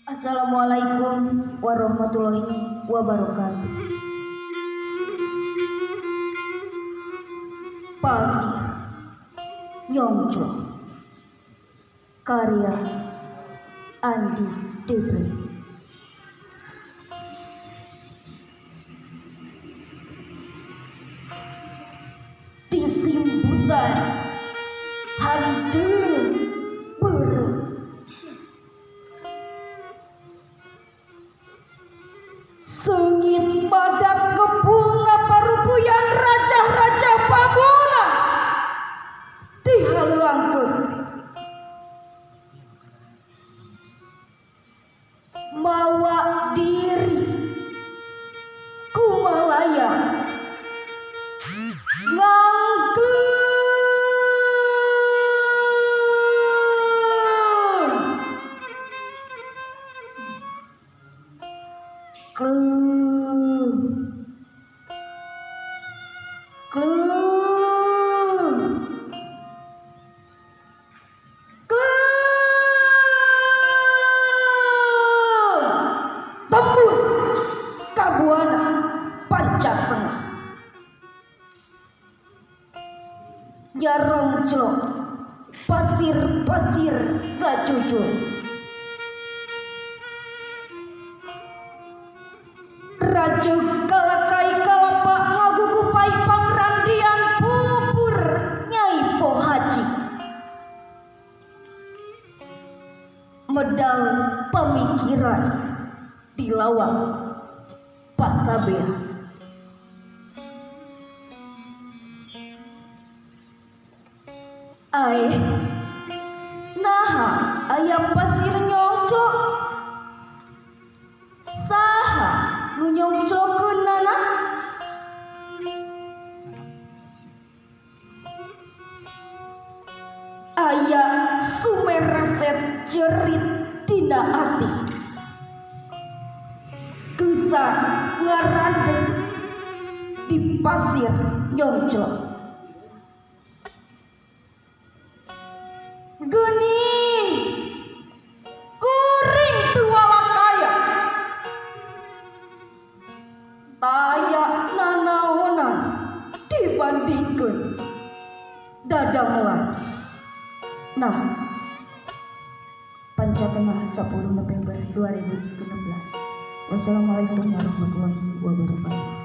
Assalamualaikum warahmatullahi wabarakatuh. Pasir Nyongclok, karya Andi Debre. Disimputan hari dulu buru sengit padat kebunga parupuyan raja-raja pamuna dihaluangkeun mawa diri kumalaya ngangklung klung klung klung tembus kabuana panca tengah nyarongclok pasir-pasir gacucur raja kalakai kalapa ngagugupai pangrandian pupur Nyai Pohaci medal pemikiran di lawang pasabea. Ae naha aya pasir nyongclok saha nu nyongclokeunana aya sumereset jerit dina ati geusang ngarandeg di pasir nyongclok. Geuning kuring teu walakaya taya nanaonan dibandingkeun dadamelan. Nah, Panca Tengah 10 November 2016. Wassalamualaikum warahmatullahi wabarakatuh.